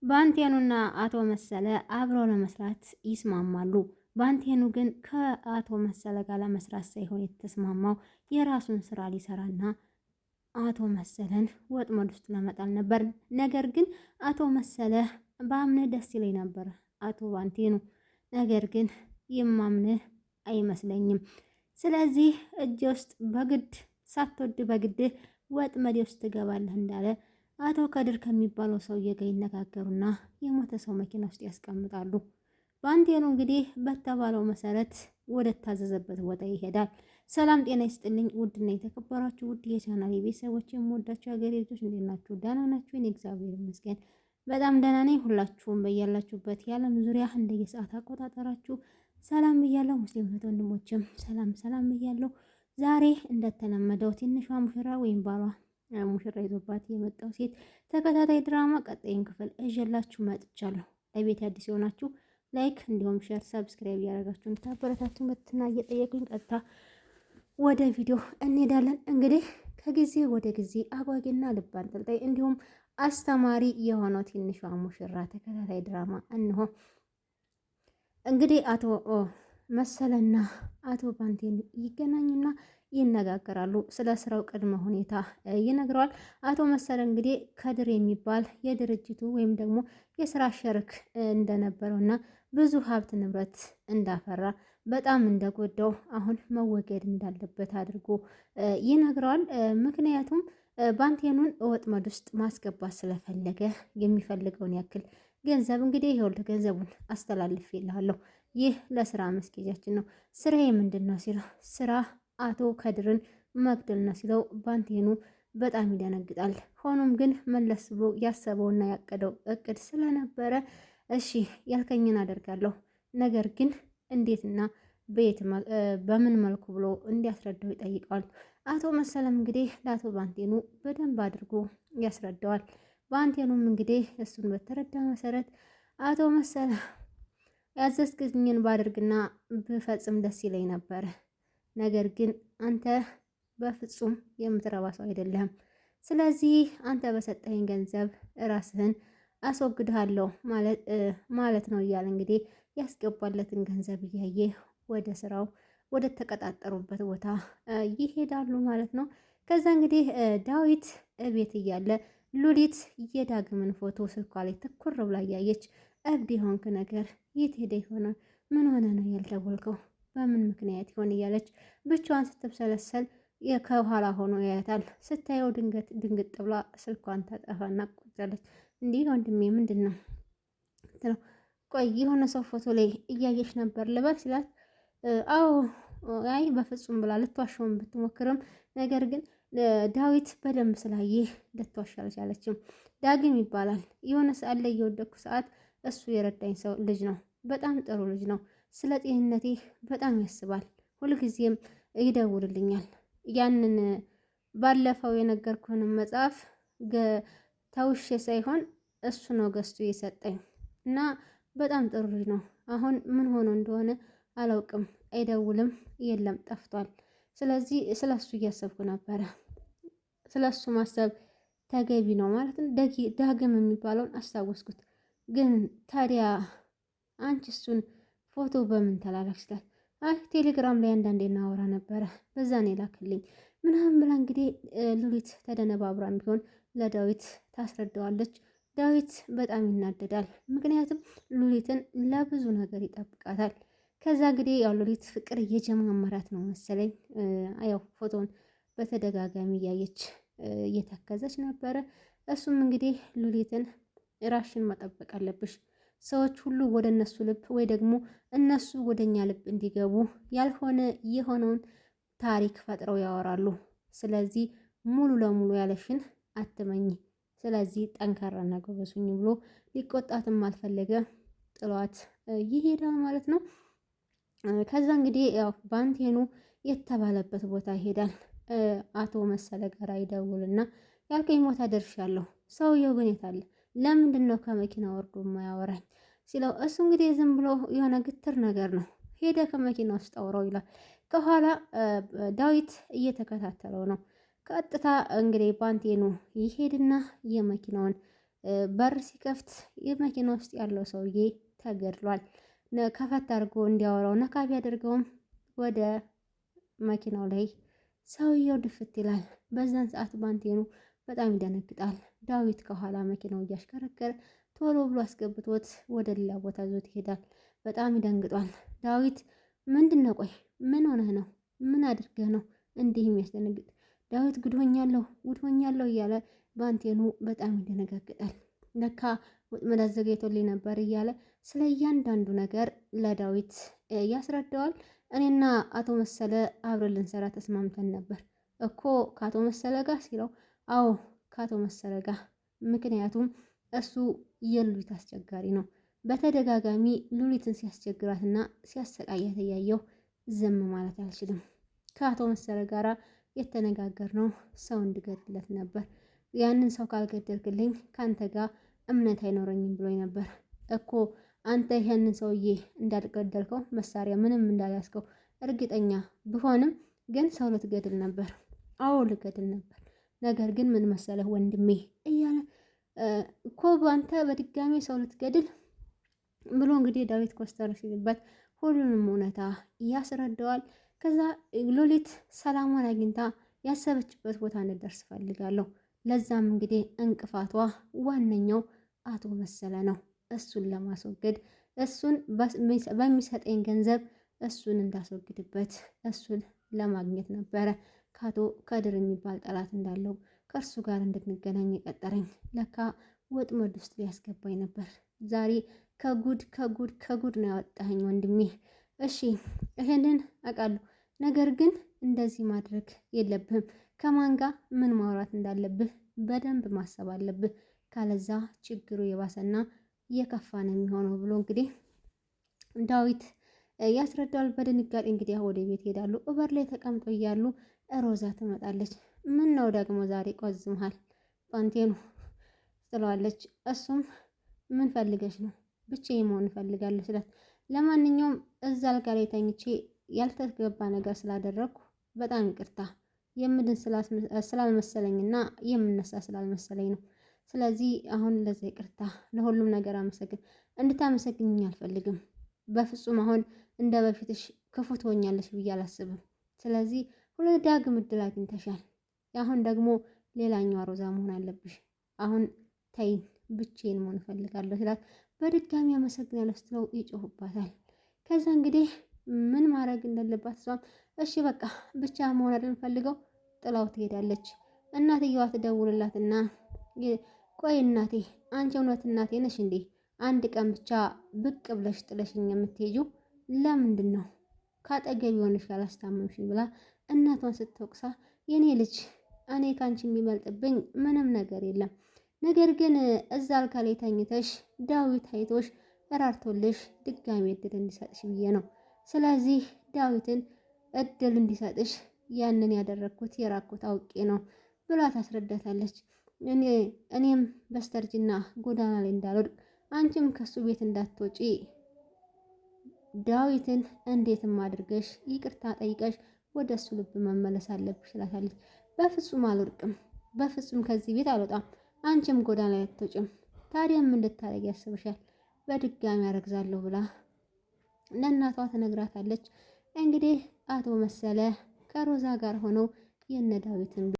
ባንቴኑና አቶ መሰለ አብረው ለመስራት ይስማማሉ። ባንቴኑ ግን ከአቶ መሰለ ጋር ለመስራት ሳይሆን የተስማማው የራሱን ስራ ሊሰራና አቶ መሰለን ወጥመድ ውስጥ ለመጣል ነበር። ነገር ግን አቶ መሰለ በአምንህ ደስ ይለኝ ነበር አቶ ባንቴኑ፣ ነገር ግን የማምንህ አይመስለኝም። ስለዚህ እጅ ውስጥ በግድ ሳትወድ በግድ ወጥመድ ውስጥ ትገባለህ እንዳለ አቶ ከድር ከሚባለው ሰውዬ ጋር ይነጋገሩና የሞተ ሰው መኪና ውስጥ ያስቀምጣሉ። ባንቴኑ እንግዲህ በተባለው መሰረት ወደ ታዘዘበት ቦታ ይሄዳል። ሰላም ጤና ይስጥልኝ ውድና የተከበራችሁ ውድ የቻናል የቤተሰቦች የምወዳችሁ ሀገሬ ልጆች እንዴት ናችሁ? ደህና ናችሁ? እኔ እግዚአብሔር ይመስገን በጣም ደህና ነኝ። ሁላችሁም በያላችሁበት የዓለም ዙሪያ እንደየሰዓት አቆጣጠራችሁ ሰላም እያለሁ ሙስሊም እህት ወንድሞችም ሰላም ሰላም እያለሁ ዛሬ እንደተለመደው ትንሿ ሙሽራ ወይም ባሏ ሙሽራ ይዞባት የመጣው ሴት ተከታታይ ድራማ ቀጣይን ክፍል ይዤላችሁ መጥቻለሁ። ለቤት አዲስ የሆናችሁ like እንዲሁም share፣ subscribe እያደረጋችሁ እንድታበረታቱን በትህትና እየጠየቅኩኝ ቀጥታ ወደ ቪዲዮ እንሄዳለን። እንግዲህ ከጊዜ ወደ ጊዜ አጓጊና ልብ አንጠልጣይ እንዲሁም አስተማሪ የሆነው ትንሿ ሙሽራ ተከታታይ ድራማ እንሆ። እንግዲህ አቶ መሰለና አቶ ባንቴን ይገናኙና ይነጋገራሉ። ስለ ስራው ቅድመ ሁኔታ ይነግረዋል። አቶ መሰለ እንግዲህ ከድር የሚባል የድርጅቱ ወይም ደግሞ የስራ ሸርክ እንደነበረው እና ብዙ ሀብት ንብረት እንዳፈራ በጣም እንደጎዳው አሁን መወገድ እንዳለበት አድርጎ ይነግረዋል። ምክንያቱም ባንቴኑን ወጥመድ ውስጥ ማስገባት ስለፈለገ የሚፈልገውን ያክል ገንዘብ እንግዲህ ይኸውልህ ገንዘቡን አስተላልፌልሃለሁ፣ ይህ ለስራ መስኬጃችን ነው። ስራዬ ምንድን ነው ሲለው ስራ አቶ ከድርን መግደል ነው ሲለው ባንቴኑ በጣም ይደነግጣል። ሆኖም ግን መለስ ብሎ ያሰበውና ያቀደው እቅድ ስለነበረ እሺ ያልከኝን አደርጋለሁ፣ ነገር ግን እንዴትና በየት በምን መልኩ ብሎ እንዲያስረዳው ይጠይቀዋል። አቶ መሰለም እንግዲህ ለአቶ ባንቴኑ በደንብ አድርጎ ያስረዳዋል። ባንቴኑም እንግዲህ እሱን በተረዳ መሰረት አቶ መሰለ ያዘዝክኝን ባደርግና ብፈጽም ደስ ይለኝ ነበረ ነገር ግን አንተ በፍጹም የምትረባ ሰው አይደለም። ስለዚህ አንተ በሰጠኸኝ ገንዘብ ራስህን አስወግድሃለሁ ማለት ነው እያለ እንግዲህ ያስገባለትን ገንዘብ እያየ ወደ ስራው ወደ ተቀጣጠሩበት ቦታ ይሄዳሉ ማለት ነው። ከዛ እንግዲህ ዳዊት እቤት እያለ ሉሊት የዳግምን ፎቶ ስልኳ ላይ ትኩር ብላ እያየች እብድ የሆንክ ነገር የት ሄደ የሆነ ምን ሆነ ነው ያልደወልከው በምን ምክንያት ይሆን እያለች ብቻዋን ስትብሰለሰል ከኋላ ሆኖ ያያታል። ስታየው ድንገት ድንግጥ ብላ ስልኳን ታጠፋና ቁጫለች። እንዲህ ወንድሜ ምንድን ነው ትለው። ቆይ የሆነ ሰው ፎቶ ላይ እያየች ነበር ልበል ሲላት፣ አዎ አይ በፍጹም ብላ ልትዋሸውን ብትሞክርም ነገር ግን ዳዊት በደንብ ስላየ ልትዋሽ አልቻለችም። ዳግም ይባላል። የሆነ ሰዓት ላይ የወደቅኩ ሰዓት እሱ የረዳኝ ሰው ልጅ ነው። በጣም ጥሩ ልጅ ነው። ስለ ጤንነቴ በጣም ያስባል። ሁልጊዜም ይደውልልኛል። ያንን ባለፈው የነገርኩህንም መጽሐፍ ተውሼ ሳይሆን እሱ ነው ገዝቶ የሰጠኝ እና በጣም ጥሩ ልጅ ነው። አሁን ምን ሆኖ እንደሆነ አላውቅም። አይደውልም፣ የለም ጠፍቷል። ስለዚህ ስለ እሱ እያሰብኩ ነበረ። ስለ እሱ ማሰብ ተገቢ ነው ማለት ነው። ዳግም የሚባለውን አስታወስኩት። ግን ታዲያ አንቺ እሱን ፎቶ በምን ተላላክ ስላት፣ አይ ቴሌግራም ላይ አንዳንዴ እናወራ ነበረ በዛ ነው የላክልኝ ምናምን ብላ እንግዲህ ሉሊት ተደነባብራም ቢሆን ለዳዊት ታስረዳዋለች። ዳዊት በጣም ይናደዳል። ምክንያቱም ሉሊትን ለብዙ ነገር ይጠብቃታል። ከዛ እንግዲህ ያው ሉሊት ፍቅር እየጀማመራት ነው መሰለኝ። ያው ፎቶን በተደጋጋሚ እያየች እየተከዘች ነበረ። እሱም እንግዲህ ሉሊትን ራሽን መጠበቅ አለብሽ ሰዎች ሁሉ ወደ እነሱ ልብ ወይ ደግሞ እነሱ ወደ እኛ ልብ እንዲገቡ ያልሆነ የሆነውን ታሪክ ፈጥረው ያወራሉ። ስለዚህ ሙሉ ለሙሉ ያለሽን አትመኝ። ስለዚህ ጠንካራና ጎበዝ ሁኚ ብሎ ሊቆጣትም አልፈለገ ጥሏት ይሄዳል ማለት ነው። ከዛ እንግዲህ ያው ባንቴኑ የተባለበት ቦታ ይሄዳል። አቶ መሰለ ጋር ይደውልና ያልከኝ ቦታ ደርሻለሁ፣ ሰውየው ግን የት አለ? ለምንድን ነው ከመኪና ወርዶ የማያወራኝ ሲለው እሱ እንግዲህ ዝም ብሎ የሆነ ግትር ነገር ነው። ሄደ ከመኪና ውስጥ አውራው ይላል። ከኋላ ዳዊት እየተከታተለው ነው። ቀጥታ እንግዲህ ባንቴኑ ይሄድና የመኪናውን በር ሲከፍት የመኪና ውስጥ ያለው ሰውዬ ተገድሏል። ከፈት አድርጎ እንዲያወራው ነካ ቢያደርገውም ወደ መኪናው ላይ ሰውየው ድፍት ይላል። በዛን ሰዓት ባንቴኑ በጣም ይደነግጣል። ዳዊት ከኋላ መኪናው እያሽከረከረ ቶሎ ብሎ አስገብቶት ወደ ሌላ ቦታ ዞት ይሄዳል። በጣም ይደንግጧል። ዳዊት ምንድን ነው? ቆይ ምን ሆነህ ነው? ምን አድርገህ ነው እንዲህ የሚያስደነግጥ? ዳዊት ጉድሆኛለሁ፣ ጉድሆኛለሁ እያለ ባንቴኑ በጣም ይደነጋግጣል። ለካ ወጥመድ አዘጋጅቶልኝ ነበር እያለ ስለ እያንዳንዱ ነገር ለዳዊት ያስረዳዋል። እኔና አቶ መሰለ አብረን ልንሰራ ተስማምተን ነበር እኮ ከአቶ መሰለ ጋር ሲለው፣ አዎ ከአቶ መሰለ ጋር ምክንያቱም እሱ የሉሊት አስቸጋሪ ነው። በተደጋጋሚ ሉሊትን ሲያስቸግራትና ሲያሰቃያት እያየሁ ዝም ማለት አልችልም። ከአቶ መሰለ ጋራ የተነጋገርነው ሰው እንድገድለት ነበር። ያንን ሰው ካልገደልክልኝ ከአንተ ጋር እምነት አይኖረኝም ብሎኝ ነበር እኮ አንተ ይሄንን ሰውዬ እንዳልገደልከው መሳሪያ ምንም እንዳልያዝከው እርግጠኛ ብሆንም ግን ሰው ልትገድል ነበር። አዎ ልገድል ነበር። ነገር ግን ምን መሰለህ ወንድሜ እያለ እኮ አንተ በድጋሚ ሰው ልትገድል ብሎ እንግዲህ ዳዊት ኮስተር ሲልበት ሁሉንም እውነታ ያስረዳዋል። ከዛ ሉሊት ሰላሟን አግኝታ ያሰበችበት ቦታ እንድደርስ እፈልጋለሁ። ለዛም እንግዲህ እንቅፋቷ ዋነኛው አቶ መሰለ ነው። እሱን ለማስወገድ እሱን በሚሰጠኝ ገንዘብ እሱን እንዳስወግድበት እሱን ለማግኘት ነበረ ከአቶ ከድር የሚባል ጠላት እንዳለው ከእርሱ ጋር እንድንገናኝ የቀጠረኝ። ለካ ወጥመድ ውስጥ ሊያስገባኝ ነበር። ዛሬ ከጉድ ከጉድ ከጉድ ነው ያወጣኸኝ ወንድሜ። እሺ ይሄንን አውቃለሁ፣ ነገር ግን እንደዚህ ማድረግ የለብህም። ከማን ጋር ምን ማውራት እንዳለብህ በደንብ ማሰብ አለብህ። ካለዛ ችግሩ የባሰና የከፋ ነው የሚሆነው ብሎ እንግዲህ ዳዊት ያስረዳዋል። በድንጋጤ እንግዲህ ወደ ቤት ይሄዳሉ። እበር ላይ ተቀምጦ እያሉ ሮዛ ትመጣለች። ምን ነው ደግሞ ዛሬ ቆዝመሃል ፓንቴኑ ትለዋለች። እሱም ምን ፈልገሽ ነው? ብቻዬን መሆን እፈልጋለሁ ስላት፣ ለማንኛውም እዛ አልጋ ላይ ተኝቼ ያልተገባ ነገር ስላደረግኩ በጣም ይቅርታ የምድን ስላልመሰለኝና የምነሳ ስላልመሰለኝ ነው። ስለዚህ አሁን ለዛ ይቅርታ፣ ለሁሉም ነገር አመሰግን እንድታመሰግኝኝ አልፈልግም። በፍጹም አሁን እንደ በፊትሽ ክፉ ትሆኛለሽ ብዬ አላስብም። ስለዚህ ሁለት ዳግም እድል አግኝተሻል። አሁን ደግሞ ሌላኛዋ ሮዛ መሆን አለብሽ። አሁን ተይኝ፣ ብቻዬን መሆን እፈልጋለሁ ሲላት በድጋሚ አመሰግናለሁ ስትለው ይጮህባታል። ከዛ እንግዲህ ምን ማድረግ እንዳለባት እሷም እሺ በቃ ብቻ መሆን አይደል ፈልገው ጥላው ትሄዳለች። እናትየዋ ትደውልላትና ቆይ እናቴ አንቺ እውነት እናቴ ነሽ እንዴ? አንድ ቀን ብቻ ብቅ ብለሽ ጥለሽኝ የምትሄጂው ለምንድን ነው? ካጠገብ የሆነሽ ያላስታመምሽኝ ብላ እናቷን ስትወቅሳ የኔ ልጅ እኔ ካንቺ የሚበልጥብኝ ምንም ነገር የለም። ነገር ግን እዛ አልጋ ላይ ተኝተሽ ዳዊት አይቶሽ እራርቶልሽ ድጋሚ እድል እንዲሰጥሽ ብዬ ነው። ስለዚህ ዳዊትን እድል እንዲሰጥሽ ያንን ያደረግኩት የራኩት አውቄ ነው ብላ ታስረዳታለች። እኔም በስተርጅና ጎዳና ላይ እንዳልወድቅ አንቺም ከሱ ቤት እንዳትወጪ ዳዊትን እንዴትም አድርገሽ ይቅርታ ጠይቀሽ ወደ እሱ ልብ መመለስ አለብሽ ትላታለች። በፍጹም አልወድቅም፣ በፍጹም ከዚህ ቤት አልወጣም፣ አንቺም ጎዳና ላይ አትወጪም። ታዲያ ምን እንድታደርጊ ያስብሻል? በድጋሚ አረግዛለሁ ብላ ለእናቷ ትነግራታለች። እንግዲህ አቶ መሰለ ከሮዛ ጋር ሆነው የነ ዳዊትን